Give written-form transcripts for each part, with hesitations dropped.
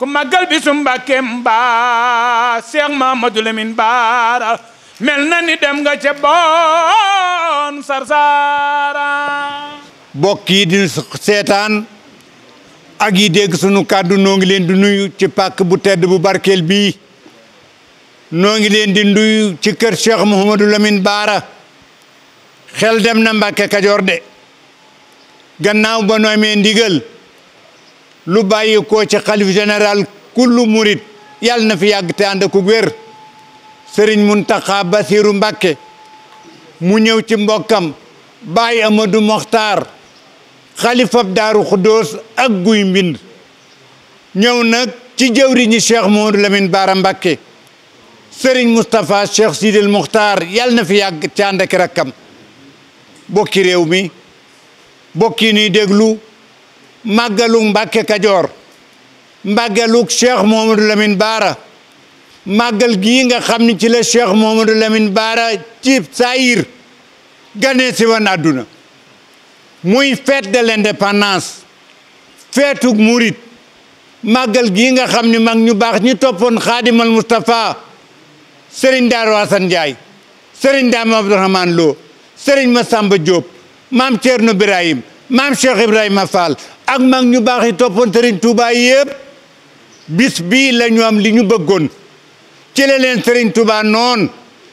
ku màggal bi su Mbàkkeem ba Seex Mamadu Lamin Baara mel na ni dem nga ca bon Sarsara. bokk yi di seetaan ak yi dégg sunu kàddu noo ngi leen di nuyu ci pàkk bu tedd bu barkeel bii noo ngi leen di nuyu ci kër Cheikh Mouhamadou Lamine Baara xel dem na Mbàkke Kajoor de gannaaw ba nu amee ndigal lu bàyyi ko ci xalif général kullu murit yàlla na fi yàgg te ànd ak wér Sëriñ Muntaxa Basiru Mbàkke mu ñëw ci mbokkam Baay Amadou Mokhtar xalifab Daaru Xuddoos ak guy mbind ñëw nag ci jëwriñi Cheikh Mouhamadou Lamine Baara Mbàkke Sëriñ Moustapha Cheikh Sidil Mokhtar yàlla na fi yàgg te ànd ak rakkam bokki réew mi bokki nuy déglu màggalu Mbàkke Kajoor màggalu Cheikh Mouhamadou Lamine Baara màggal gii nga xam ni ci la Cheikh Mouhamadou Lamine Baara ci saayir gane si woon àdduna muy fête de l'indépendance feetuk murit màggal gii nga xam ni mag ñu baax ñi toppoon Xaadimal Moustapha Serigne Darou Assane Ndiaye Serigne Dame Abdourahmane Lo Serigne Massamba Diop maam Thierno Birahim maam Cheikh Ibrahima Fall ak mag ñu baax yi toppoon Serigne Touba yëpp bis bii la ñu am li ñu bëggoon ci la leen Serigne Touba noon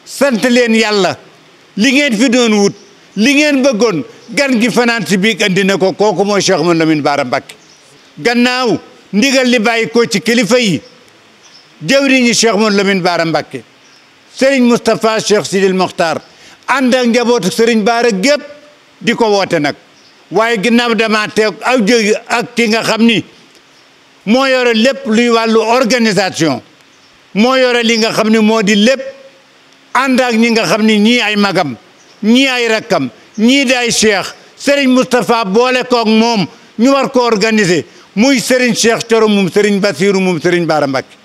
sant leen yàlla li ngeen fi doon wut li ngeen bëggoon gan gi fanaan si biig andi na ko kooku mooy Cheikh Mouhamadou Lamine Baara Mbàkke gannaaw ndigal li bàyyi ko ci kilifa yi jëwriñi Cheikh Mouhamadou Lamine Baara Mbàkke Serigne Moustapha Cheikh Sidil Mokhtar ànd ak njabootu Serigne Baara gépp di ko woote nag waaye ginnaaw dama teew aw jóg ak ki nga xam ni moo yore lépp luy wàllu organisation moo yore li nga xam ni moo di lépp ànd ak ñi nga xam ni ñii ay magam ñii ay rakkam ñii di ay cheikh Serigne Moustapha boole koog moom ñu war ko organiser muy Serigne Cheikh Thioro moom Serigne Bassirou moom Serigne Baara Mbàkke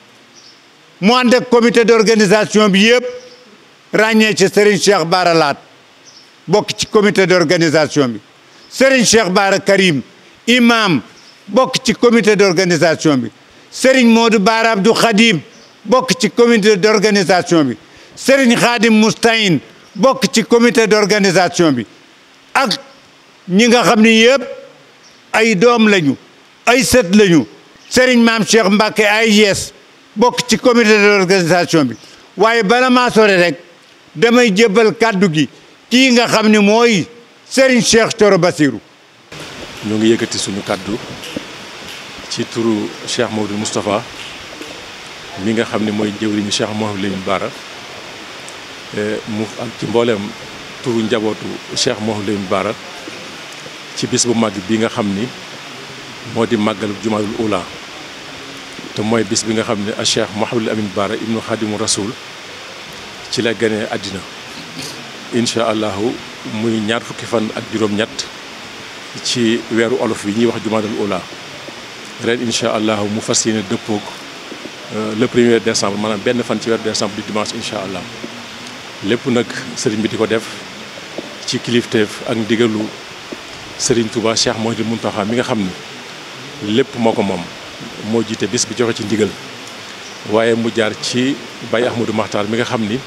mu ànd ak comité d'organisation bi yëpp ràññee ci Serigne Cheikh Baara Laat bokk ci comité d'organisation bi Serigne Cheikh Baara Karim imam bokk ci comité d'organisation bi Serigne Modou Baara Abdou Khadim bokk ci comité d'organisation bi Serigne Khadim Moustahine bokk ci comité d'organisation bi ak ñi nga xam ni yëpp ay doom lañu ay sët lañu Serigne Maam Cheikh Mbacke ay yees bokk ci comité d'organisation bi waaye bala maa sore rek damay jébbal kàddu gi kii nga xam ni mooy Serigne Cheikh Thioro Bassirou. ñoo ngi yëkkati suñu kàddu ci turu Cheikh Mouhamadou Moustapha mi nga xam ne mooy jëwriñu Cheikh Mouhamadou Lamine Baara mu am ci mbooleem turu njabootu Cheikh Mouhamadou Lamine Baara ci bis bu mag bi nga xam ni moo di màggal Jumaadul Ula te mooy bis bi nga xam ne Cheikh Mouhamadou Lamine Baara ibnu Xaadimu Rasul ci la gane àddina incha allahu muy ñaar fukki fan ak juróom-ñett ci weeru olof yi ñuy wax Jumaadul Ula ren incha allahu mu fas yéene dëppoog le 1er décembre maanaam benn fan ci weeru décembre di dimanche incha allah lépp nag sëriñ bi di ko def ci kilifteef ak ndigalu sëriñ Touba Cheikh Mouhamadou Mountakha mi nga xam ni lépp moo ko moom moo jiite bis bi joxe ci ndigal waaye mu jaar ci Baye Ahmadou Makhtar mi nga xam ni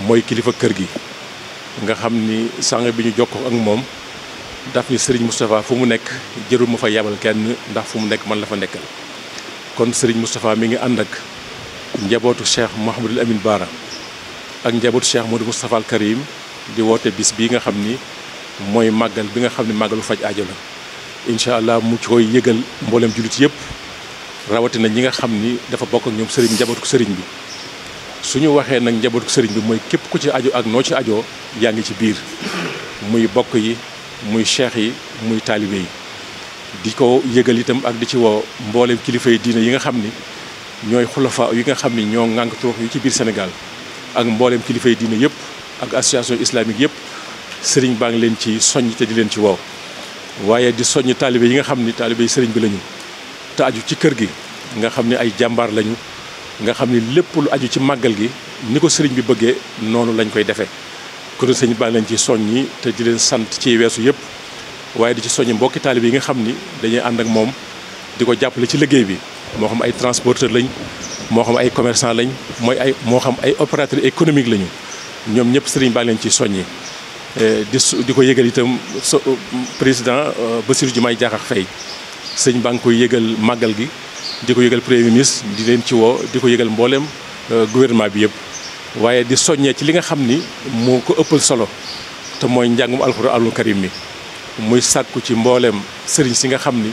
mooy kilifa kër gi nga xam ni sànq bi ñu jokkoo ak moom daf ni Serigne Moustapha fu mu nekk jërul mu fa yabal kenn ndax fu mu nekk man la fa nekkal kon Serigne Moustapha mi ngi ànd ak njabootu Cheikh Mouhamadou Lamine Baara ak njabootu Cheikh Modou Moustapha al Karim di woote bis bii nga xam ni mooy màggal bi nga xam ni màggalu faj aajo la incha allah mu ci koy yëgal mboolem jullit yëpp rawatina ñi nga xam ni dafa bokk ak ñoom Serigne njabootu Serigne bi suñu waxee nag njabootu Serigne bi mooy képp ku ci aajo ak noo ci ajoo yaa ngi ci biir muy bokk yi muy cheikh yi muy taalibe yi di ko yëgal itam ak di ci woo mboolem kilifa yi diine yi nga xam ni ñooy xulafa yi nga xam ni ñoo ŋànk turux yi ci biir Sénégal ak mboolem kilifa yi diine yëpp ak association islamique yëpp sëriñ baa ngi leen ci soññ te di leen ci woo waaye di soññ taalibe yi nga xam ni taalibe yi sëriñ bi lañu te aju ci kër gi nga xam ni ay jàmbaar lañu nga xam ni lépp lu aju ci màggal gi ni ko sëriñ bi bëggee noonu lañ koy defee kon sëriñ baa ngi leen ci soññi te di leen sant ci weesu yëpp waaye di ci soññ mbokki taalibe yi nga xam ni dañuy ànd ak moom di ko jàppale ci liggéey bi moo xam ay transporteur lañ moo xam ay commerçant lañ moo xam ay opérateur économique lañu ñoom ñëpp sëriñ baa leen ci soññi di ko yëgal itam président Bassirou Diomaye Diakhar Faye sëñ baa ngi koy yëgal màggal gi di ko yëgal premier ministre di leen ci woo di ko yëgal mbooleem gouvernement bi yëpp waaye di soññee ci li nga xam ni moo ko ëppal solo te mooy njàngum alxuraanul karim mi muy sàkku ci mbooleem sëriñ si nga xam ni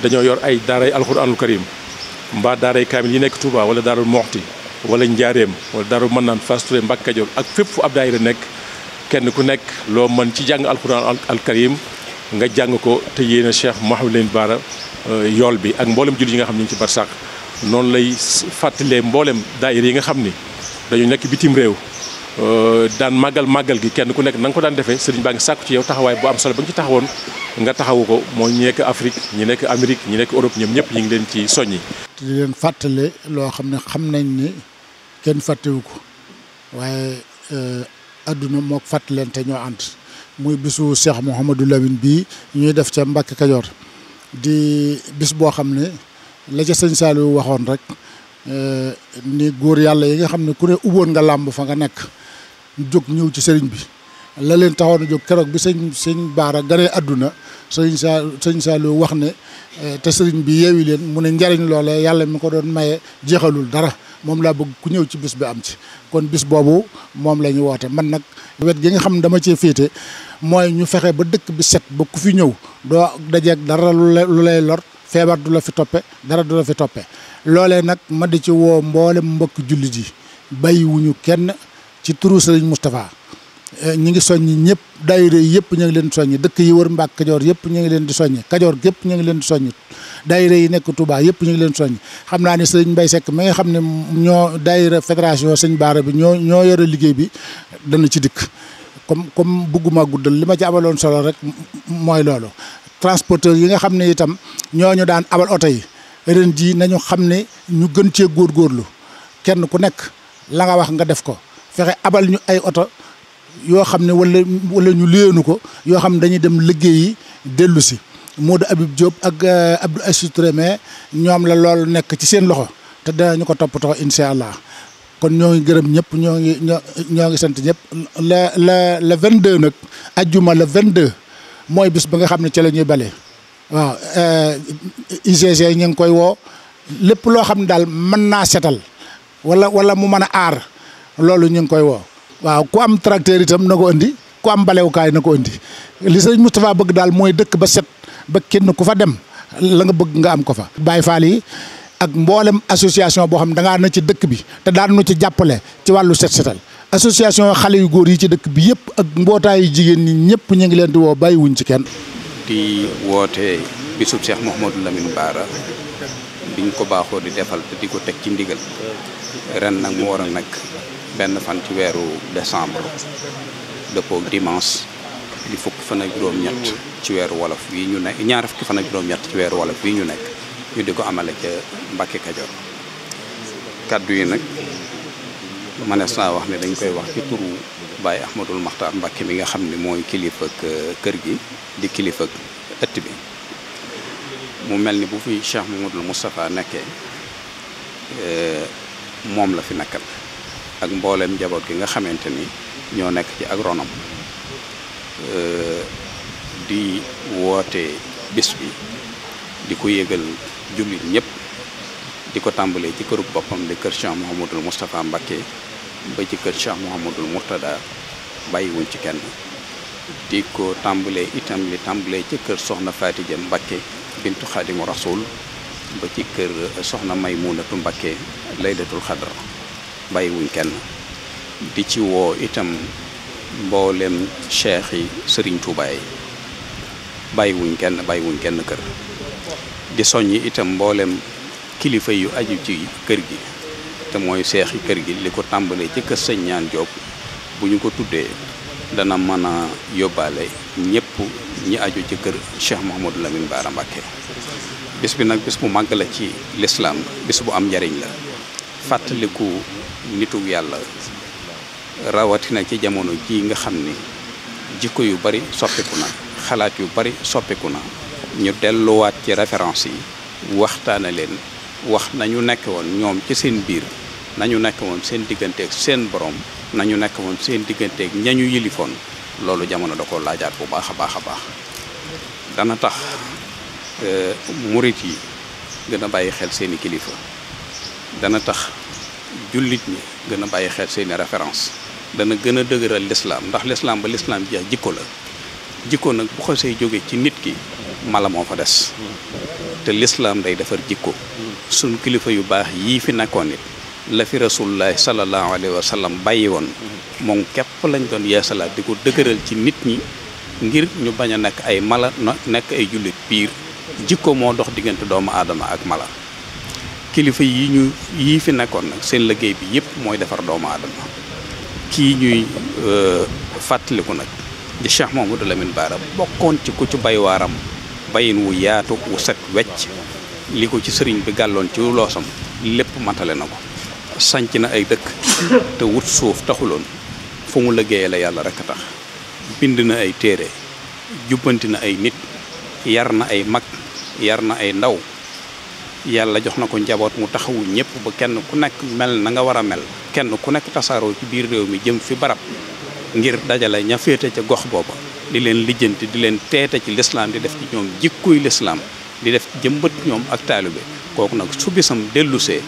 dañoo yor ay daaray alxuraanul karim mbaa daaray kaamil yi nekk Touba wala daarul Moxti wala Njaareem wala daarul Mannaan Fass Touré Mbàkke Kajoor ak fépp fu ab daayira nekk kenn ku nekk loo mën ci jàng alxuraan al karim nga jàng ko te yéene Cheikh Mouhamadou Lamine Bara yool bi ak mboolem jullit yi nga xam ne ñu ngi ci barsàq noonu lay fàttalee mboolem daayira yi nga xam ni dañu nekk bitim réew daan màggal gi kenn ku nekk na nga ko daan defee sëriñ baa ngi sàkku ci yow taxawaay bu am solo ba nga ci taxawoon nga taxawu ko mooy ñi nekk Afrique ñi nekk Amérique ñi nekk Europe ñoom ñëpp ñu ngi leen ci soññi. di leen fàttale loo xam ne xam nañ ni kenn fàttewu ko waaye adduna mook fàttalente ñoo ànd muy bisu Cheikh Mouhamadou Lamine bii ñuy def ca Mbàkke Kajoor di bis boo xam ne la ca sëñ Saliou waxoon rek ni góor yàlla yi nga xam ne ku ne ubboon nga làmb fa nga nekk jóg ñëw ci sëriñ bi la leen taxoon a jóg keroog bi sëñ Baara ganee àdduna sëñ Saliou wax ne te sëriñ bi yeewi leen mu ne njariñ loolee yàlla mi ko doon maye jeexalul dara moom laa bëgg ku ñëw ci bis bi am ci kon bis boobu moom la ñu woote man nag wet gi nga xam ne dama cee féete mooy ñu fexe ba dëkk bi set ba ku fi ñëw doo dajeeg dara lu lay lor feebar du la fi toppe dara du la fi toppe loolee nag ma di ci woo mboolem mbokk jullit yi bàyyiwuñu kenn ci turu Sëriñ Moustapha ñi ngi soññi ñëpp daayira yi yëpp ñu ngi leen di soññi dëkk yi wër Mbàkke Kajoor yëpp ñu ngi leen di soññi Kajoor gépp ñu ngi leen di soññi daayira yi nekk Touba yëpp ñu ngi leen di soññi xam naa ne sëriñ Mbaye Seck mi nga xam ne ñoo daayira fédération sëñ Baara bi ñoo yore liggéey bi dana ci dikk comme bugguma guddal li ma ci abaloon solo rek mooy loolu transporteur yi nga xam ne itam ñooñu daan abal oto yi ren jii nañu xam ne ñu gën cee góorgóorlu kenn ku nekk la nga wax nga def ko fexe abal ñu ay oto yoo xam ne wala ñu léenu ko yoo xam ne dañuy dem liggéeyi dellu si Modou Habib Diop ak Abdou Assis Touré mais ñoom la loolu nekk ci seen loxo te danañu ko toppatoo incha allah kon ñoo ngi gërëm ñëpp ñoo ngi sant ñëpp le 22 nag ajjuma le 22 mooy bis ba nga xam ne ci la ñuy bale waaw UGC ñu ngi koy woo lépp loo xam ne daal mën naa setal wala mu mën a aar loolu ñu ngi koy woo waaw ku am tracteur itam na ko indi ku am balewukaay na ko indi li sëñ Moustapha bëgg daal mooy dëkk ba set ba kenn ku fa dem la nga bëgg nga am ko fa. Baye Fall yi ak mboolem association boo xam ne da ngaa na ci dëkk bi te daan nu ci jàppale ci wàllu set setal association xale yu góor yi ci dëkk bi yëpp ak mbootaayu jigéen ñi ñëpp ñu ngi leen di woo bàyyiwuñ ci kenn. di woote bisub Cheikh Mouhamadou Lamine Bara biñ ko baaxoo di defal te di ko teg ci ndigal ren nag mu war a nag benn fan ci weeru décembre dëppoo dimanche di fukki fan ak juróom-ñett ci weeru wolof wi ñu nekk ñaar fukki fan ak juróom-ñett ci weeru wolof wi ñu nekk ñu di ko amale ca Mbàkke Kajoor kaddu yi nag manees naa wax ne dañ koy wax ci turu Baye Ahmadul Maxtaar Mbàkke mi nga xam ne mooy kilifa ak kër gi di kilifa ak ëtt bi mu mel ni bu fi Cheikh Mouhamadoul Moustapha nekkee moom la fi nekkal ak mboolem njaboot gi nga xamante ni ñoo nekk ci ak ronam di woote bis bi di ko yëgal jullit ñëpp di ko tàmbalee ci kërug boppam di kër Cheikh Mouhamadoul Moustapha Mbacké ba ci kër Cheikh Mouhamadoul Mourtada bàyyiwuñ ci kenn di ko tàmbalee itam li tàmbalee ci kër Soxna Fatija Mbacké bintu Xaadimu Rasul ba ci kër Soxna Maymunatu Mbacké laylatul xadra bàyyiwuñ kenn di ci woo itam mboolem cheikh yi Serigne Touba yi bàyyiwuñ kenn kër di soññi itam mboolem kilifa yu aju ci kër gi te mooy cheikh yi kër gi li ko tàmbalee ci kër Sëñ Ñaan Joob bu ñu ko tuddee dana mën a yóbbaale ñëpp ñi aju ci kër Cheikh Mouhamadou Lamine Bara Mbacké bis bi nag bis bu màgg la ci lislaam bis bu am njariñ la fàttaliku nitu yàlla rawatina ci jamono ji nga xam ni jikko yu bari soppiku na xalaat yu bari soppiku na ñu delluwaat ci référence yi waxtaane leen wax nañu nekk woon ñoom ci seen biir nañu nekk woon seen digganteeg seen borom nañu nekk woon seen digganteeg ñañu yilifoon loolu jamono da ko laajaat bu baax a baax a baax dana tax murit yi gën a bàyyi xel seeni kilifa dana tax jullit ñi gën a bàyyi xel seeni référence dana gën a dëgëral lislaam ndax lislaam ba lislaam jeex jikko la jikko nag bu xasee jóge ci nit ki mala moo fa des te lislaam day defar jikko suñ kilifa yu baax yii fi nekkoon it la fi rasulullahi sallallahu alayhi wa sallam bàyyi woon moom képp lañ doon yeesalaat di ko dëgëral ci nit ñi ngir ñu bañ a nekk ay mala nekk ay jullit piir jikko moo dox diggante doomu aadama ak mala kilifa yii fi nekkoon nag seen liggéey bi yëpp mooy defar doomu aadama kii ñuy fàttaliku nag di Cheikh Mouhamadou Lamine Bara bokkoon ci ku ci bay waaram bayin wu yaatu wu set wecc li ko ci sëriñ bi gàlloon ci loosam lépp matale na ko sanc na ay dëkk te wut suuf taxuloon fu mu liggéeyee la yàlla rek a tax bind na ay téere jubbanti na ay nit yar na ay mag yar na ay ndaw yàlla jox na ko njaboot mu taxawu ñëpp ba kenn ku nekk mel na nga war a mel kenn ku nekk tasaaroo ci biir réew mi jëm fi barab ngir dajale ña féete ca gox booba di leen lijjanti di leen teete ci lislaam di def ci ñoom jikkuy lislaam di def jëmbat ñoom ak taalibe kooku nag su bisam dellusee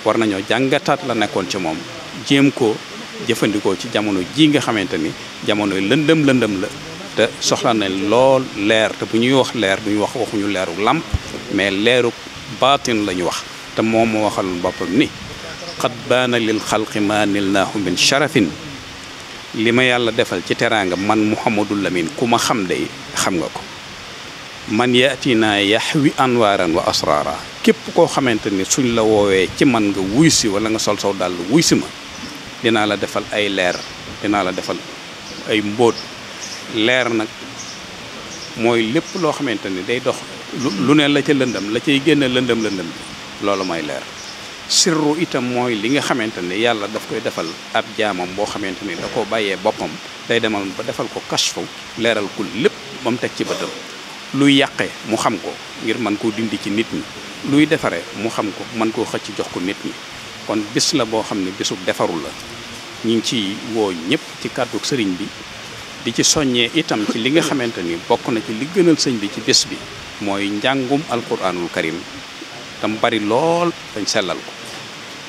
war nañoo jàngataat la nekkoon ci moom jéem ko jëfandikoo ci jamono ji nga xamante ni jamonoy lëndëm la te soxla na lool leer te bu ñuy wax leer duñu waxuñu leeru làmp mais leeru baatin la ñu wax te moom moo waxaloon boppam ni qad baana lil xalqi ma nilnaahu min sharafin li ma yàlla defal ci teraanga man Mouhamadou Lamine ku ma xam de xam nga ko man yaatinaa yaxwi anwaaran wa asraara képp koo xamante ni suñ la woowee ci man nga wuy si wala nga sol saw dàll wuy si ma dinaa la defal ay leer dinaa la defal ay mbóot leer nag mooy lépp loo xamante ni day dox lu ne la ca lëndëm la cay génn lëndëm bi loolu mooy leer sirru itam mooy li nga xamante ni yàlla daf koy defal ab jaamam boo xamante ni da koo bàyyee boppam day demal ba defal ko kashfu leeral ko lépp ba mu teg ci bëtam luy yàqe mu xam ko ngir mën koo dindi ci nit ñi luy defare mu xam ko mën koo xëcc jox ko nit ñi kon bis la boo xam ne bisub defaru la ñu ngi ci woo ñëpp ci kàddu sëriñ bi di ci soññee itam ci li nga xamante ni bokk na ci li gënal sëñ bi ci bés bi mooy njàngum alquranul karim tam bari lool dañ sellal ko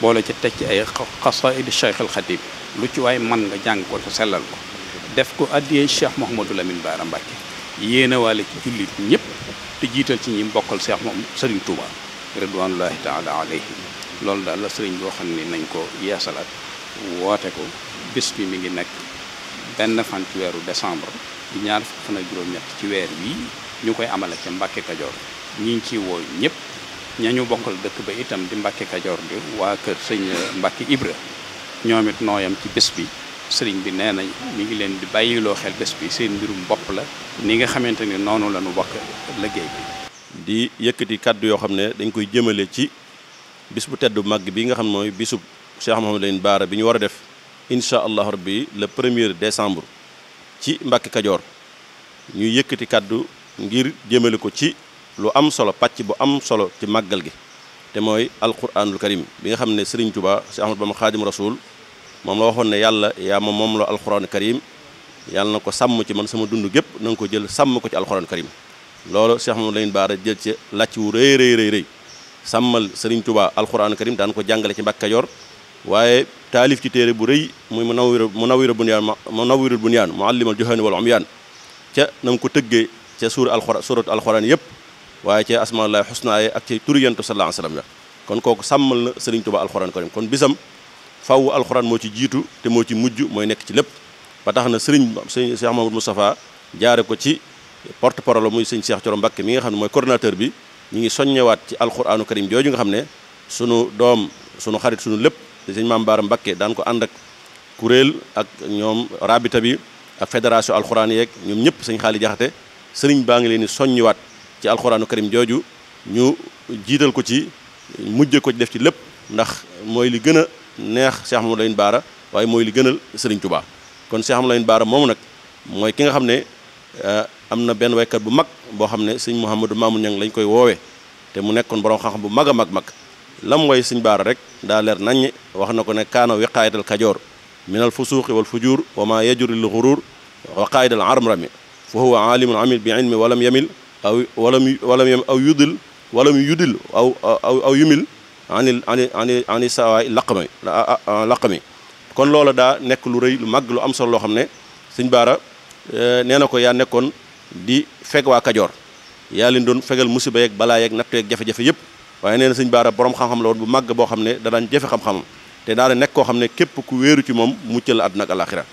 boole ci teg ci ay xasaidi Cheikh al Khatib lu ci waay man nga jàng ko te sellal ko def ko addiyee Cheikh Mouhamadou Lamine Bara Mbacké yéena waale ci jullit ñëpp te jiital ci ñi bokkal Cheikh moom Serigne Touba ridwanullahi taala alayhi loolu daal la sëriñ boo xam ne nañ ko yeesalaat woote ko bés bi mi ngi nekk benn fan ci weeru décembre di ñaar fan ak juróom-ñett ci weer wi ñu koy amale ca Mbàkke Kajoor ñi ngi ciy woo ñëpp ñañu bokkal dëkk ba itam di Mbàkke Kajoor di waa kër sëñ Mbàkke Ibra ñoom it nooyam ci bés bi sëriñ bi nee na mi ngi leen di bàyyiloo xel bés bi seen mbirum bopp la ni nga xamante ni noonu la ñu bokk liggéey bi di yëkkati kàddu yoo xam ne dañ koy jëmale ci bis bu tedd màgg bi nga xam ne mooy bisub Cheikh Mouhamadou Lamine Bara bi ñu war a def incha allah rabbi le 1er décembre ci Mbàkke Kajoor ñuy yëkkati kàddu ngir jëmale ko ci lu am solo pàcc bu am solo ci màggal gi te mooy alquranul karim bi nga xam ne Serigne Touba Cheikh Ahmadou Bamba Khadim Rasoul moom la waxoon ne yàlla yaa ma moom la alquranul karim yàlla na ko sàmm ci man sama dund gépp na nga ko jël sàmm ko ci alquranul karim loolu Cheikh Mouhamadou Lamine Bara jël ci làcc wu rëy sàmmal Serigne Touba alquranul karim daan ko jàngale ci Mbàkke Kajoor waaye taalif ci téere bu rëy muy munawwirul bunyaan muallimal juhaani wal umyaan ca na nga ko tëggee ca surat alquran yëpp waaye ca asmaullahi husna ak ca turi yonent sallallahu alayhi wasallam kon kooku sàmmal na Serigne Touba alquran karim kon bisam faw alquran moo ci jiitu te moo ci mujj mooy nekk ci lépp ba tax na sëñ Cheikh Mahamadou Moustapha jaare ko ci porte parole muy sëñ Cheikh Thioro Mbacké mi nga xam ne mooy coordinateur bi ñu ngi soññewaat ci alquranu karim jooju nga xam ne sunu doom sunu xarit sunu lépp sëñ Mame Bara Mbacké daan ko ànd ak kuréel ak ñoom rabita bi ak fédération alquran yeeg ñoom ñëpp sëñ Xaali Jaxate sëriñ baa ngi leen di soññiwaat ci alquranu karim jooju ñu jiital ko ci mujje ko ci def ci lépp ndax mooy li gën a neex Cheikh Mouhamadou Lamine Bara waaye mooy li gënal Serigne Touba kon Cheikh Mouhamadou Lamine Bara moomu nag mooy ki nga xam ne am na benn waykat bu mag boo xam ne sëñ Mouhamadou Mamoun Niang lañ koy woowee te mu nekkoon borom xam-xam bu mag a mag lam way sëñ Baara rek daa leer naññ wax na ko ne kaana wiqaayatal kajoor minal fusuuqi wal fujuur wa maa yajuri lil xuruur wa qaayidal armrami fa huwa aalimun amil bi ilmi walam yamil aw yudil aw yumil ani sawaay laqami kon loola daa nekk lu rëy lu màgg lu am solo loo xam ne sëñ Baara nee na ko yaa nekkoon di feg waa Kajoor yaa leen doon fegal musiba yeeg balaa yeeg nattu yeeg jafe-jafe yëpp waaye nee na sëñ Baara borom xam-xam la woon bu màgg boo xam ne da daan jafe xam-xamam te daana nekk koo xam ne képp ku wéeru ci moom muccal àdduna ak alaxira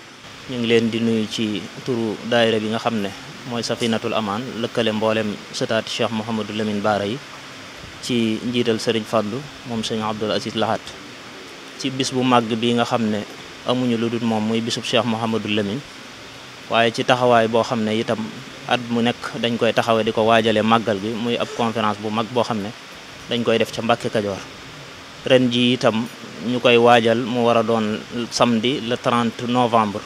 ñu ngi leen di nuyu ci turu daayira bi nga xam ne mooy Safinatul Amaan lëkkale mboolem sëtaati Cheikh Mouhamadou Lamine Bara yi ci njiital Serigne Fadlu moom sëñ Abdoul Aziz Lahat ci bis bu màgg bi nga xam ne amuñu lu dul moom muy bisub Cheikh Mouhamadou Lamine waaye ci taxawaay boo xam ne itam at mu nekk dañ koy taxawee di ko waajalee màggal gi muy ab conférence bu mag boo xam ne dañ koy def ca Mbàkke Kajoor ren ji itam ñu koy waajal mu war a doon samedi le 30 novembre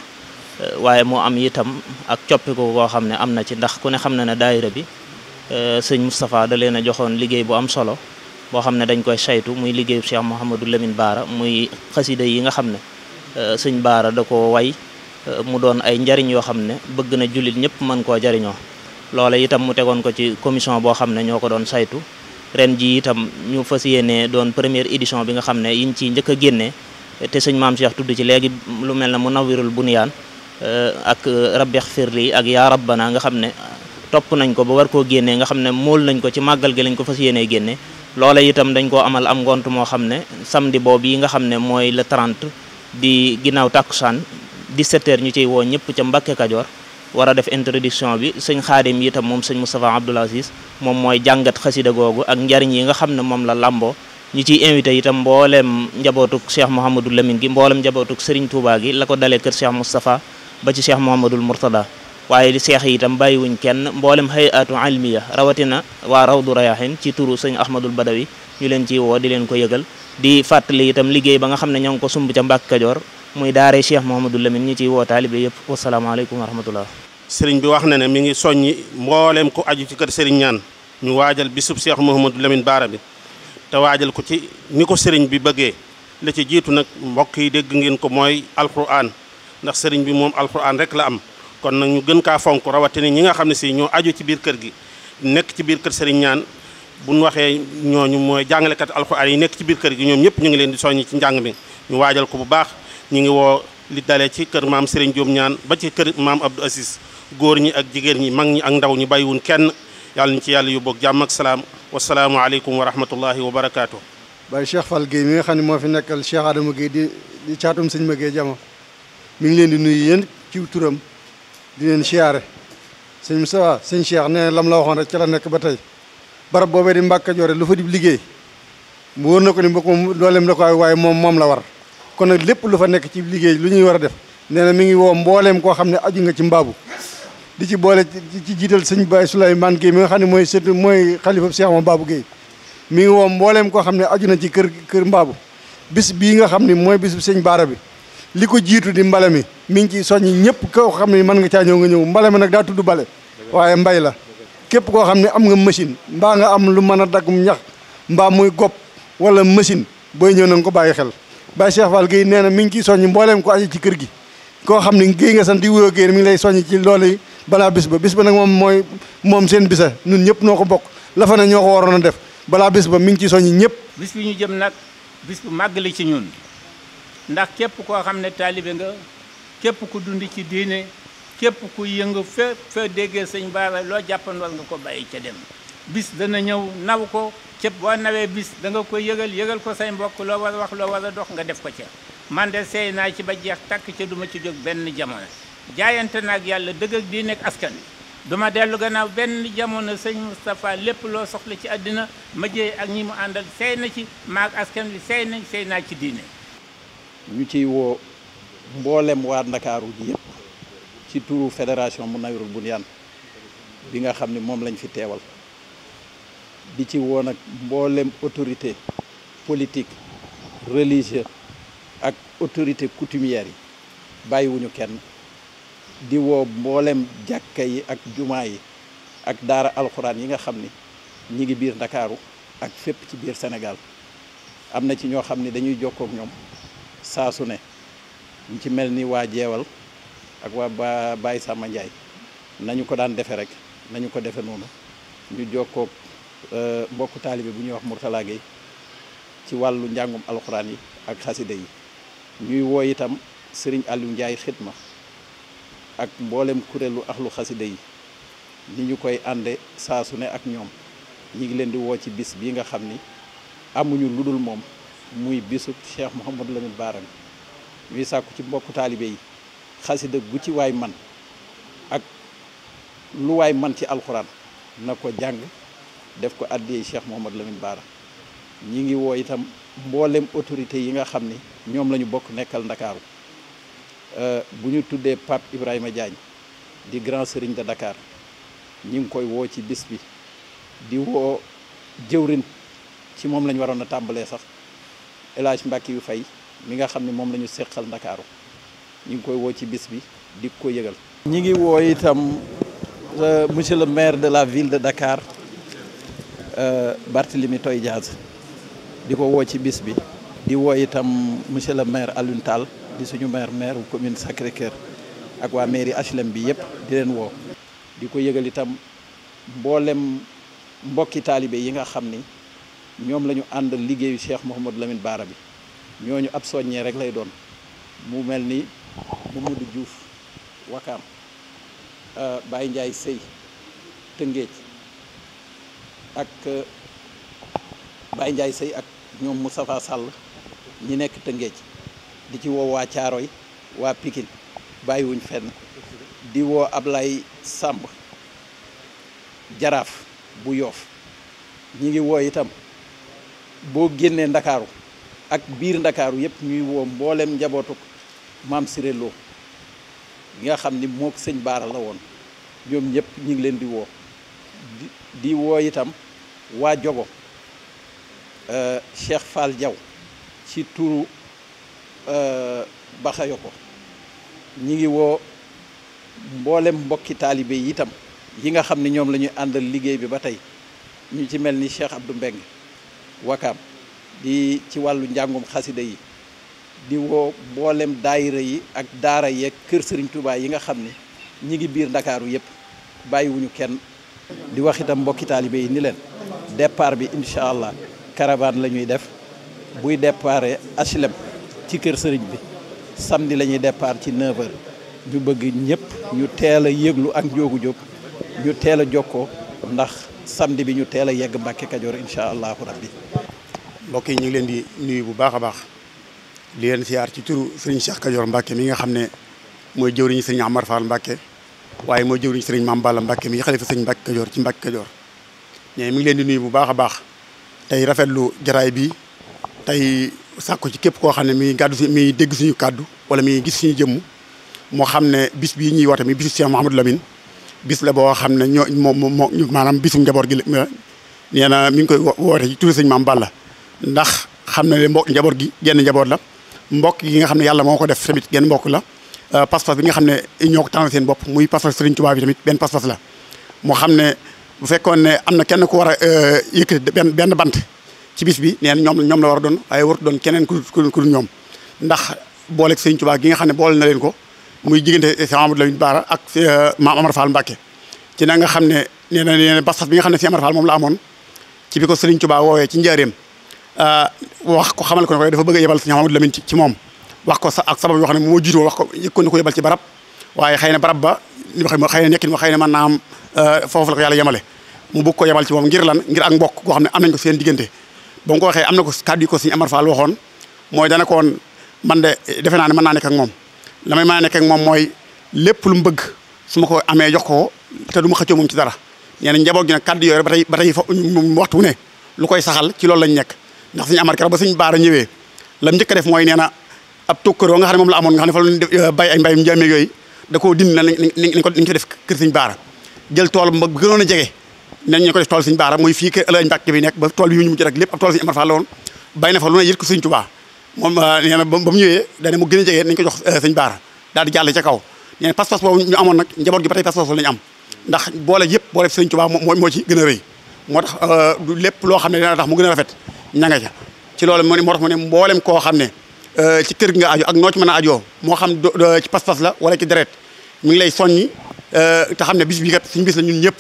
waaye mu am itam ak coppiku koo xam ne am na ci ndax ku ne xam na ne daayira bi sëñ Moustapha da leen a joxoon liggéey bu am solo boo xam ne dañ koy saytu muy liggéeyu Cheikh Mouhamadou Lamine Bara muy xasida yi nga xam ne sëñ Bara da ko way mu doon ay njariñ yoo xam ne bëgg na jullit ñëpp mën koo jariñoo loola itam mu tegoon ko ci commission boo xam ne ñoo ko doon saytu ren ji itam ñu fas yéene doon première édition bi nga xam ne yiñ ci njëkk a génnee te sëñ Maam Cheikh tudd ci léegi lu mel ne Munawwirul Bunyaan ak Rabbi Xfirli ak Yaa Rabbana nga xam ne topp nañ ko ba war koo génnee nga xam ne mool nañ ko ci màggal gi lañ ko fas yéenee génne loola itam dañ koo amal am ngont moo xam ne samedi boobu yi nga xam ne mooy le 30 di ginnaaw tàkkusaan 17h ñu ciy woo ñëpp ca Mbàkke Kajoor war a def introduction bi sëñ Xaadim itam moom sëñ Moustapha Abdoul Aziz moom mooy jàngat xasida googu ak njariñ yi nga xam ne moom la làmboo ñu ciy invité itam mbooleem njabootuk Cheikh Mouhamadou Lamine gi mbooleem njabootuk Serigne Touba gi la ko dalee kër Cheikh Moustapha ba ci Cheikh Mouhamadoul Mourtada waaye di seex yi itam bàyyiwuñ kenn mboolem hayatu almiya rawatina waa Rawdu Rayahin ci turu sëñ Ahmadul Badawi ñu leen ciy woo di leen ko yëgal di fàttali itam liggéey ba nga xam ne ñoo ngi ko sumb ca Mbàkke Kajoor muy daare Cheikh Mouhamadou Lamine ñu ciy woo taalibe yëpp wasalaamaaleykum wa rahmatullah sëriñ bi wax na ne mi ngi soññi mboolem ku aju ci kër sëriñ ñaan ñu waajal bisub Cheikh Mouhamadou Lamine Bara bi te waajal ko ci ni ko sëriñ bi bëggee la ci jiitu nag mbokk yi dégg ngeen ko mooy alquran ndax sëriñ bi moom alquran rek la am kon nag ñu gën kaa fonk rawatina ñi nga xam ne si ñoo aju ci biir kër gi nekk ci biir kër sëriñ ñaan buñ waxee ñooñu mooy jàngalekat alquran yi nekk ci biir kër gi ñoom ñëpp ñu ngi leen di soññi ci njàng mi ñu waajal ko bu baax ñu ngi woo li dalee ci kër maam Serigne Diop ñaan ba ci kër maam Abdou Aziz góor ñi ak jigéen ñi mag ñi ak ndaw ñi bàyyiwun kenn yàlla ñu ci yàlla yu boog jàmm ak salaam wasalaamu aleykum wa rahmatullahi wa barakaatu. Baye Cheikh Fall Gueye mi nga xam ne moo fi nekkal Cheikh Adama Gueye di caatum sëñ ma Gueye jama mi ngi leen di nuyu yéen ci turam di leen siyaare sëñ Moussa sëñ Cheikh nee lam la waxoon rek ci la nekk ba tey barab boobee di Mbàkke Kajoor lu fa di liggéey mu wóor na ko ni mbokk moom dooleem la ko waaye moom la war kon nag lépp lu fa nekk ci liggéey lu ñuy war a def nee na mi ngi woo mbooleem koo xam ne aju nga ci mbaabu di ci boole ci jiital sëñ Baye Souleymane Gueye mi nga xam ne mooy xalifa Cheikh moom Babou Gueye mi ngi woo mbooleem koo xam ne aju na ci kër mbaabu bis bii nga xam ne mooy bis sëñ Bara bi li ko jiitu di mbale mi ngi ci soññi ñëpp koo xam ne mën nga caa ñëw nga ñëw mbale mi nag daa tudd bale waaye mbay la képp koo xam ne am nga machine mbaa nga am lu mën a daggum ñax mbaa muy gopp wala machine booy ñëw na nga ko bàyyi xel Baye Cheikh Fall Gueye nee na mi ngi ciy soññi mbooleem ko aju ci kër gi koo xam ne Gueye nga sant di wuyoo Gueye mi ngi lay soññi ci loolu yi balaa bis ba nag moom seen bisa ñun ñëpp noo ko bokk la fa ne ñoo ko waroon a def balaa bis ba mi ngi ciy soññi ñëpp bis bi ñu jëm nag bis bu màgg la ci ñun ndax képp koo xam ne taalibe nga képp ku dund ci diine képp ku yëngu fe déggee sëñ Bara loo jàppan war nga ko bàyyi ca dem bis dana ñëw naw ko cëpp boo nawee bis da nga ko yëgal ko say mbokk loo war a wax loo war a dox nga def ko ca man de seey naa ci ba jeex takk ca duma ci jóg benn jamono jaayante naag yàlla dëgg ak diine ak askan wi duma dellu gannaaw benn jamono sëñ Moustapha lépp loo soxla ci àddina ma jéey ak ñi mu àndal seey na ci maag askan wi seey naa ci diine ñu ciy woo mboolem waa Ndakaaru ji yëpp ci turu fédération Munawwirul Bunyaan bi nga xam ne moom lañ fi teewal di ci woo nag mboolem autorité politique religieuse ak autorité coutumière yi bàyyiwuñu kenn di woo mboolem jàkka yi ak jumaa yi ak daara alxuraan yi nga xam ni ñi ngi biir Ndakaaru ak fépp ci biir Sénégal am na ci ñoo xam ne dañuy jokkoo ak ñoom saa su ne ñu ci mel ni waa jeewal ak waa Baye Samba Ndiaye nañu ko daan defe rek nañu ko defe noonu ñu jokkoog mbokku taalibe bu ñuy wax Mourtala Gueye ci wàllu njàngum alxuraan yi ak xasida yi ñuy woo itam Serigne Aliou Ndiaye xidma ak mboolem kuréelu axlu xasida yi ni ñu koy ànde saa su ne ak ñoom ñi ngi leen di woo ci bis bii nga xam ni amuñu lu dul moom muy bisub Cheikh Mouhamadou Lamine Bara ñuy sàkku ci mbokku taalibe yi xasida gu ci waay man ak lu waay man ci alxuraan na ko jàng def ko addiyee Cheikh Mouhamadou Lamine Bara ñi ngi woo itam mboolem autorité yi nga xam ni ñoom la ñu bokk nekkal Ndakaaru bu ñu tuddee Pape Ibrahima Diagne di grand serigne de Dakar ñi ngi koy woo ci bis bi di woo jëwrin ci moom la ñu waroon a tàmbalee sax El Hadj Mbacke yu fay mi nga xam ne moom la ñu seqal Ndakaaru ñi ngi koy woo ci bis bi di ko yëgal. ñi ngi woo itam monsieur le maire de la ville de Dakar Barthélémy Toye Dias di ko woo ci bis bi di woo itam monsieur le maire Alioune Tall di suñu maire commune Sacré-Cœur ak waa mairie HLM bi yëpp di leen woo di ko yëgal itam mboolem mbokki taalibe yi nga xam ni ñoom la ñu àndal liggéeyu Cheikh Mouhamadou Lamine Bara bi ñooñu ab soññee rek lay doon mu mel ni Mamadou Diouf Wakaam Baye Ndiaye Sey Tëngéej ak Baye Ndiaye Sey ak ñoom Moustapha Sall ñi nekk Tëngéej di ci woo waa Caaroy waa Pikine bàyyiwuñ fenn di woo Ablaye Samb Jaraaf bu Yoof ñi ngi woo itam boo génnee Ndakaaru ak biir Ndakaaru yëpp ñuy woo mboolem njabootuk Maam Siré Lo gi nga xam ni mook sëñ Baara la woon ñoom ñëpp ñi ngi leen di woo di woo itam waa Jogo Cheikh Fall Diaw ci turu Baxayoko ñi ngi woo mboolem mbokki taalibe yi itam yi nga xam ne ñoom la ñuy àndal liggéey bi ba tey ñu ci mel ni Cheikh Abdou Mbeng Wakaam di ci wàllu njàngum xasida yi di woo mboolem daayira yi ak daara yeeg kër Serigne Touba yi nga xam ne ñi ngi biir Ndakaaru yëpp bàyyiwuñu kenn di wax itam mbokki taalibe yi ni leen départ bi incha allah caravane la ñuy def buy déparé HLM ci kër Serigne bi samedi la ñuy départ ci 9h ñu bëgg ñëpp ñu teel a yëglu ak Njoogu Jóob ñu teel a jokkoo ndax samedi bi ñu teel a yegg Mbàkke Kajoor incha allahu rabbi. mbokk yi ñu ngi leen di nuyu bu baax a baax di leen siyaar ci turu Serigne Cheikh Kajoor Mbàkke mi nga xam ne mooy jëwriñu Serigne Amar Fall Mbàkke waaye mooy jëwriñu Serigne Mame Balla Mbàkke mi xalifa Serigne Mbàkke Kajoor ci Mbàkke Kajoor mais mi ngi leen di nuyu bu baax a baax tey rafetlu jaraay bi tey sàkku ci képp koo xam ne mi gàddu si mi dégg suñu kàddu wala mi gis suñu jëmm moo xam ne bis bii ñuy woote mi bisu Cheikh Mouhamadou Lamine bis la boo xam ne ñoo moo maanaam bisu njaboot gi nee na mi ngi koy woote ci turu Serigne Mame Balla ndax xam ne mbokk njaboot gi genn njaboot la mbokk gi nga xam ne yàlla moo ko def tamit genn mbokk la pas-pas bi nga xam ne ñoo ko tànnal seen bopp muy pas-pas Serigne Touba bi tamit benn pas-pas la moo xam ne bu fekkoon ne am na kenn ku war a yëkkati benn bant ci bis bi nee na ñoom la war a doon waaye warut doon keneen ku dul ñoom ndax booleeg Serigne Touba gi nga xam ne boole na leen ko muy diggante Cheikh Mouhamadou Lamine Bara ak Maam Amar Fall Mbacke ci na nga xam ne nee na pas-pas bi nga xam ne Cheikh Amar Fall moom la amoon ci bi ko Serigne Touba woowee ci njaareem wax ko xamal ko ne ko dafa bëgg a yebal Cheikh Mouhamadou Lamine ci moom wax ko ak sabab yoo xam ne moo jiitoo wax ko yëkkoon na ko yebal ci barab waaye xëy na barab ba xëy na nekkin ma xëy na mën naa am foofu la ko yàlla yemale mu bëgg ko yebal ci moom ngir lan ngir ak mbokk goo xam ne am nañ ko seen diggante ba mu ko waxee am na ko kàddu yi ko Serigne Amar Fall waxoon mooy dana ko woon man de defe naa ne mën naa nekk ak moom la may mën a nekk ak moom mooy lépp lu mu bëgg su ma ko amee jox ko te du ma xëccoo moom ci dara nee na njaboot gi nag kàddu yooyu ba tey waxtu wu ne lu koy saxal ci loolu lañ nekk ndax Serigne Amar keroog ba Serigne Bara ñëwee lam njëkk a def mooy nee na ab tokkëroo nga xam ne moom la amoon nga xam ne fa la bay ay mbayum njàmmeeg yooyu da koo dindi na ni ko def kër Serigne Bara jël tool ba gënoon a jege nañ ñu ko def tool Serigne Bara muy fii kër Ëllëg Mbàkke bi nekk ba tool bi ñu mujj rek lépp ab tool Serigne Amar Fall la woon bay na fa lu ne yët ko Serigne Touba moom nee na ba mu ñëwee dane mu gën a jege nañ ko jox Serigne Bara daal di jàll ca kaw nee na pas-pas boobu ñu amoon nag njaboot gi ba tey pas-pas boobu lañu am ndax boole yëpp boole Serigne Touba moo ci gën a rëy moo tax lépp loo xam ne dina tax mu gën a rafet ña nga ca ci loolu moo tax mu ne mboolem koo xam ne ci kër gi nga aju ak noo ci mën a ajoo moo xam ci pas-pas la wala ci deret mi ngi lay soññi te xam ne bis bi kat suñu bis la ñun ñëpp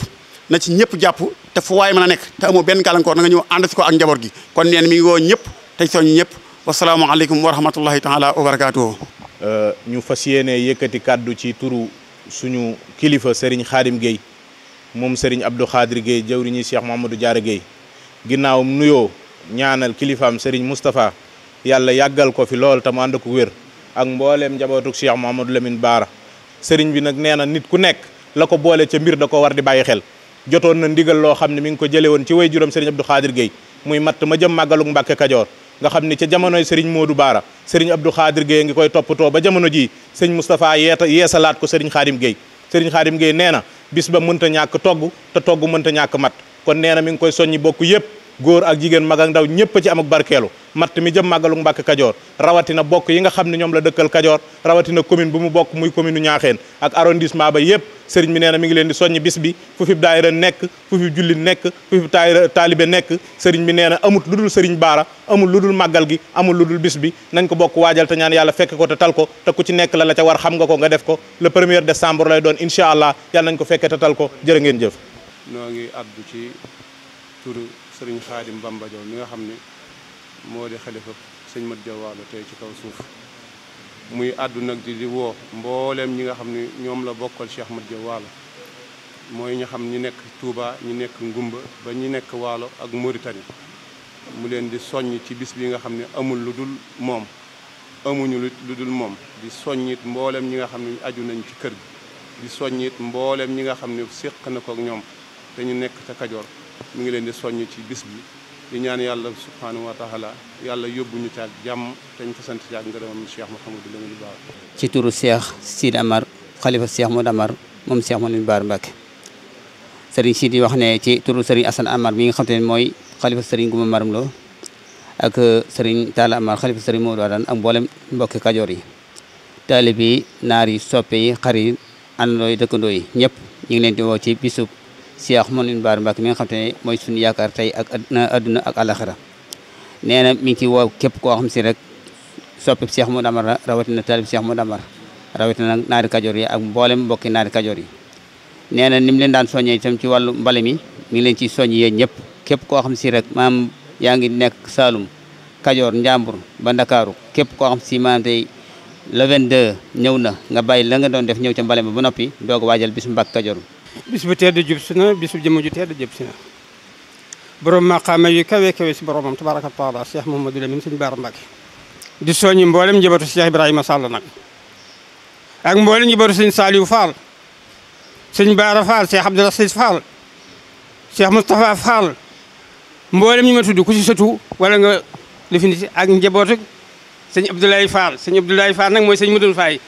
na ci ñëpp jàpp te fu waay mën a nekk te amoo benn gàllankoor na nga ñëw ànd si ko ak njaboot gi kon neen mi ngi woo ñëpp tey soññi ñëpp wasalaamaaleykum wa rahmatullahi taala wa barakaatuhu. ñu fas yéene yëkkati kàddu ci turu suñu kilifa Serigne Khadim Gueye moom Serigne Abdou Khadir Gueye jawriñu Cheikh Mouhamadou Diarra Gueye ginnaaw nuyoo ñaanal kilifaam Serigne Moustapha yàlla yàggal ko fi lool te mu ànd ko wér ak mbooleem njabootuk Cheikh Mouhamadou Lamine Bara Serigne bi nag nee na nit ku nekk la ko boole ca mbir da ko war di bàyyi xel jotoon na ndigal loo xam ne mi ngi ko jële woon ci way juróom Serigne Abdou Khadir Gueye muy matt ma jëm màggaluk Mbàkke Kajoor nga xam ni ca jamonoy Serigne Modou Bara Serigne Abdou Khadir Gueye ngi koy toppatoo ba jamono ji sëñ Moustapha yeesalaat ko Serigne Khadim Gueye Serigne Khadim Gueye nee na bis ba mënta ñàkk togg te togg mënta ñàkk mat kon nee na mi ngi koy soññi bokk yëpp góor ak jigéen mag ak ndaw ñëpp ci am ak barkeelu matt mi jëm màggaluk Mbàkke Kajoor rawatina bokk yi nga xam ne ñoom la dëkkal Kajoor rawatina commune bu mu bokk muy commune Ñaaxeen ak arrondissement ba yëpp sëriñ bi nee na mi ngi leen di soññi bis bi fu fi daayira nekk fu fi jullit nekk fu fi taalibe nekk sëriñ bi nee na amut lu dul sëriñ Bara amul lu dul màggal gi amul lu dul bis bi nañ ko bokk waajal te ñaan yàlla fekk ko te tal ko te ku ci nekk la ca war xam nga ko nga def ko le 1er décembre lay doon incha allah yàlla nañ ko fekke te tal ko jërë ngeen jëf. noo ngi addu ci turu sëriñ Xaadim Bamba Jaw mi nga xam ne moo di xalifa sëñ Mat Jaw Waalo tey ci kaw suuf muy addu nag di woo mbooleem ñi nga xam ne ñoom la bokkal Cheikh Mat Jaw Waalo mooy ñu xam ñi nekk Touba ñi nekk Ngumba ba ñi nekk Waalo ak Mauritanie mu leen di soññ ci bis bi nga xam ne amul lu dul moom amuñu lu dul moom di soññit mbooleem ñi nga xam ne aju nañ ci kër gi di soññit mbooleem ñi nga xam ne séq na ko ak ñoom te ñu nekk ca Kajoor mi ngi leen di soññ ci bis bi di ñaan yàlla subhanahu wa taala yàlla yóbbuñu ci ak jàmm te ñu fa sant ci ak ngërëmam Cheikh Mouhamadou Lamine Bara ci turu Cheikh Sidi Amar xalifa Cheikh Modou Amar moom Cheikh Mouhamadou Bara Mbacké Serigne Sidi wax ne ci turu Serigne Assane Amar mi nga xam te ne mooy xalifa Serigne Gouma Maram Lo ak Serigne Talla Amar xalifa Serigne Modou Wadane ak mboolem mbokki Kajoor yi taalibe yi naar yi soppe yi xar yi àndandoo yi dëkkandoo yi ñëpp ñu ngi leen di woo ci bisub Cheikh Mouhamadou Bara Mbacké mi nga xam te ne mooy suñu yaakaar tey ak adduna ak àlaxira nee na mi ngi ci woo képp koo xam si rek soppi Cheikh Modou Amar rawatina taalib Cheikh Modou Amar rawatina nag naari Kajoor yi ak mboolem mbokki naari Kajoor yi nee na ni mu leen daan soññee itam ci wàllu mbale mi ngi leen ciy soññ yéen ñëpp képp koo xam si rek maam yaa ngi nekk Saalum Kajoor Njàmbur ba Ndakaaru képp koo xam si maanaam tey le 22 ñëw na nga bàyyi la nga doon def ñëw ca mbale ma ba noppi doog a waajal bisu Mbàkke Kajoor bis bu tedd jub si na bis bu jëmm ju tedd jub si na borom maqaama yu kawe kawe si boromam tabaraka taala Cheikh Mouhamadou Lamine sëñ Bara Mbacké di soññi mboolem njabootu Cheikh Ibrahima Sall nag ak mboolem njabootu sëñ Saliou Fall sëñ Bara Fall Cheikh Abdoul Aziz Fall Cheikh Moustapha Fall mboolem ñi ma tudd ku si sëtu wala nga définiti ak njabootu sëñ Abdoulaye Fall sëñ Abdoulaye Fall nag mooy sëñ Modou Faye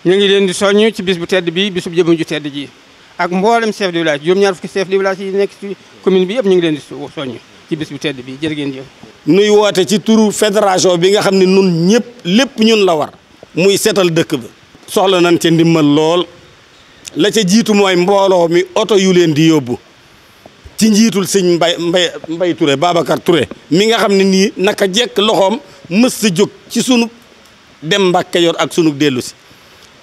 ñu ngi leen di soññ ci bis bu tedd bi bisub jëmm ju tedd ji ak mboolem chef de village juróom-ñaar fukki chef de village yi nekk ci commune bi yëpp ñu ngi leen di soññ ci bis bu tedd bi jërë ngeen jëf. nuy woote ci turu fédération bi nga xam ne nun ñëpp lépp ñun la war muy seetal dëkk ba soxla nañ ca ndimbal lool la ca jiitu mooy mbooloo mi oto yu leen di yóbbu ci njiitul sëñ Mbay Touré Babacar Touré mi nga xam ne nii naka jekk loxoom mës sa jóg ci sunu dem Mbàkke Kajoor ak sunu dellu si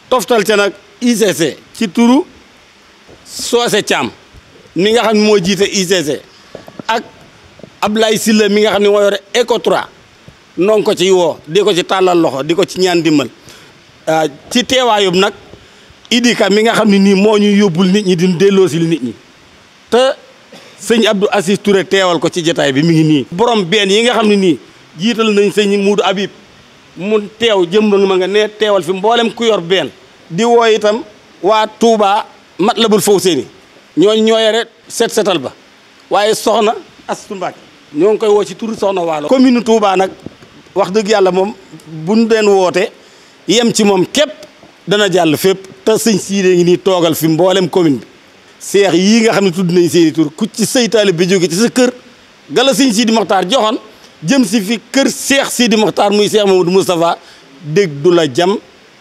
toftal ca nag ICC ci turu Soose Thiam mi nga xam ne moo jiite ICC ak Ablaye Sylla mi nga xam ne moo yore Ecotra noo ngi ko ci woo di ko ci tàllal loxo di ko ci ñaan dimbal ci teewaayub nag Idika mi nga xam ne nii moo ñu yóbbul nit ñi di delloosil nit ñi te sëñ Abdou Aziz Touré teewal ko ci jotaay bi mi ngi nii. borom benn yi nga xam ne nii jiital nañ sëñ Muudu Habib mu teew jëm ma nga ne teewal fi mboolem ku yor benn di woo itam waa Touba Matlabul Fawzeyni ñooñu ñoo yore setal ba waaye soxna Astu Mbàkke ñoo ngi koy woo ci turu soxna Waalo. commune Touba nag wax dëgg yàlla moom buñ leen woote yem ci moom képp dana jàll fépp te sëñ Siidee ngi nii toogal fi mboolem commune bi. seex yii nga xam ne tudd nañ seeni tur ku ci seytaale bi jóge ci sa kër gala sëñ Sidi Mokhtar joxoon jëm si fi kër seex Sidi Mokhtar muy seex Mamadou Moustapha dégg du la jam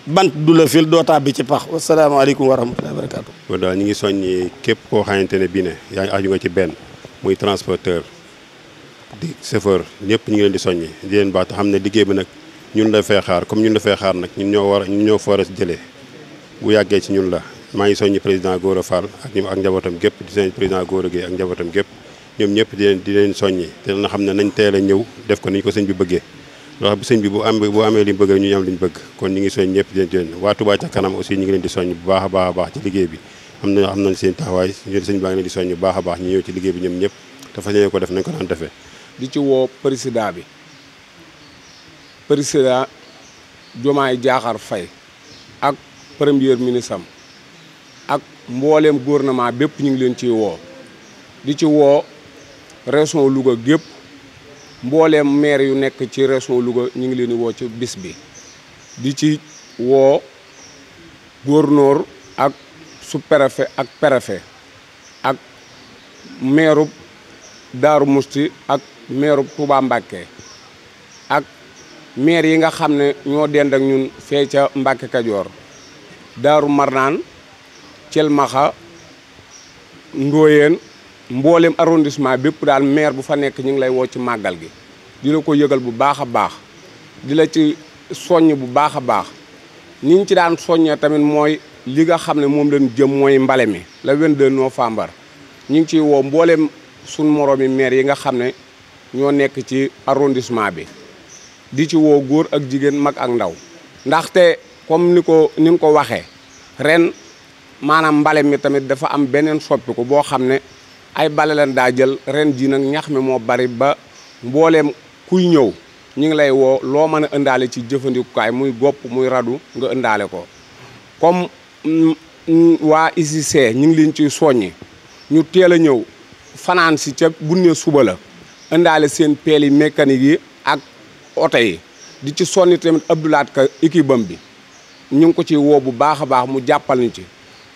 bant du la fil doo tàbbi ci pax wasalaamaaleykum wa rahmatullahi wa barakaatu. kon daal ñu ngi soññi képp koo xamante ne bii ne yaa ngi aju nga ci benn muy transporteur di chauffeur ñëpp ñu ngi leen di soññi di leen baax te xam ne liggéey bi nag ñun la fay xaar comme ñun la fay xaar nag ñun ñoo fa war a jëlee bu yàggee ci ñun la. maa ngi soññi président Gora Fall ak njabootam gépp di seen président Gora Gueye ak njabootam gépp ñoom ñëpp di leen soññi te na xam ne nañ teel a ñëw def ko ni ko sëñ bi bëggee loo xam sëñ bi bu amee li mu bëgg ñu am li ñu bëgg kon ñu ngi soñ ñëpp di leen waa Touba ca kanam aussi ñu ngi leen di soññ bu baax a baax ci liggéey bi am nañ seen taxawaay sëñ baa ngi leen di soññ bu baax a baax ñu ñëw ci liggéey bi ñoom ñëpp te fas yéene ko def nañ ko daan defee di ci woo président bi président Diomaye Diakhar Faye ak premier ministre am ak mbooleem gouvernement bépp ñu ngi leen ciy woo di ci woo région Louga gépp mbooleem maire yu nekk ci région Louga ñu ngi leen di woo ci bis bi di ci woo gouverneur ak sous-préfet ak préfet ak maire Daaru Musti ak maire Touba Mbacké ak maire yi nga xam ne ñoo dend ak ñun fee ca Mbacké Kajoor Daaru Marnaan Celmaxa Ndooyeen mboolem arrondissement bépp daal maire bu fa nekk ñu ngi lay woo ci màggal gi di la ko yëgal bu baax a baax di la ci soññ bu baax a baax ni ñu ci daan soññee tamit mooy li nga xam ne moom lañ jëm mooy mbale mi le 22 novembre ñu ngi ciy woo mboolem suñ moroomi maire yi nga xam ne ñoo nekk ci arrondissement bi di ci woo góor ak jigéen mag ak ndaw ndaxte comme ni nga ko waxee ren maanaam mbale mi tamit dafa am beneen soppiku boo xam ne ay bale leen daa jël ren ji nag ñax mi moo bari ba mbooleem kuy ñëw ñu ngi lay woo loo mën a indaale ci jëfandikukaay muy gopp muy radu nga indaale ko comme waa ICC ñu ngi leen ciy soññi ñu teel a ñëw fanaan si ca bunne suba la indaale seen peel yi mécanique yi ak oto yi di ci sonni tamit Abdoulaat Ka équipe am bi ñu ngi ko ci woo bu baax a baax mu jàppal ñu ci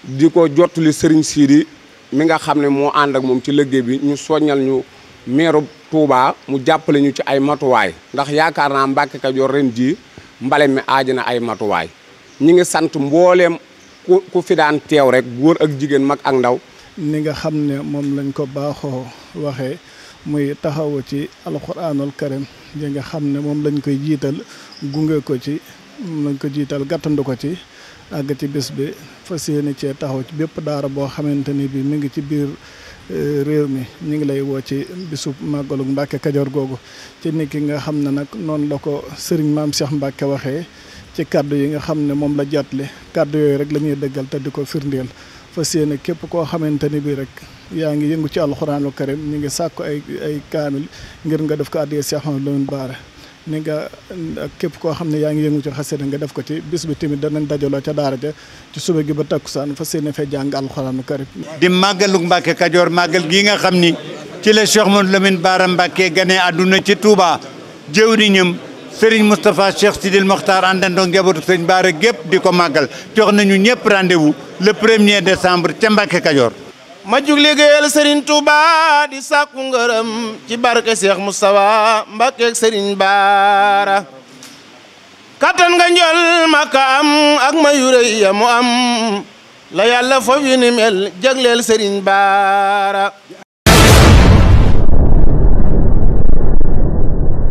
di ko jottali Serigne Sidi mi nga xam ne moo ànd ak moom ci liggéey bi ñu soññal ñu meeru Touba mu jàppale ñu ci ay matuwaay ndax yaakaar naa Mbacké Kajoor ren ji mbale mi aaji na ay matuwaay ñi ngi sant mbooleem ku fi daan teew rek góor ak jigéen mag ak ndaw ni nga xam ne moom lañ ko baaxoo waxee muy taxawu ci alxuraanul karim yi nga xam ne moom lañ koy jiital gunge ko ci moom lañ ko jiital gàttandu ko ci àgg ci bés bi fas yéene cee taxaw ci bépp daara boo xamante ni bi mi ngi ci biir réew mi ñu ngi lay woo ci bisub màggalu Mbacké Kajoor googu ci nit ki nga xam ne nag noonu la ko sëriñ maam Cheikh Mbacké waxee ci kaddu yi nga xam ne moom la jàttale kaddu yooyu rek la ñuy dëggal te di ko firndeel fas yéene képp koo xamante ni bi rek yaa ngi yëngu ci alxuraanul karim ñu ngi sàkku ay kaamil ngir nga def ko addiyee Cheikh Mouhamadou Lamine Bara ni nga képp koo xam ne yaa ngi yëngu ci xasida nga def ko ci bis bi tamit danañ dajaloo ca daara ja ci suba gi ba takkusaan fas yéene fee jàng alxuraanu karim di màggalu Mbacké Kajoor màggal gii nga xam ni ci la Cheikh Mouhamadou Lamine Bara Mbacké gane àdduna ci Touba jëwriñam Serigne Moustapha Cheikh Sidil Mokhtar àndandoo njabootu Serigne Bara gépp di ko màggal jox nañu ñëpp rendez-vous le 1er décembre ca Mbacké Kajoor ma jug liggéeyal Serigne Touba di sàkku ngërëm ci barke Cheikh Moustapha Mbacké ak Serigne Bara kattan nga njol maka am ak ma yu rëy ya mu am la yàlla foofu ni mel jagleel Serigne Bara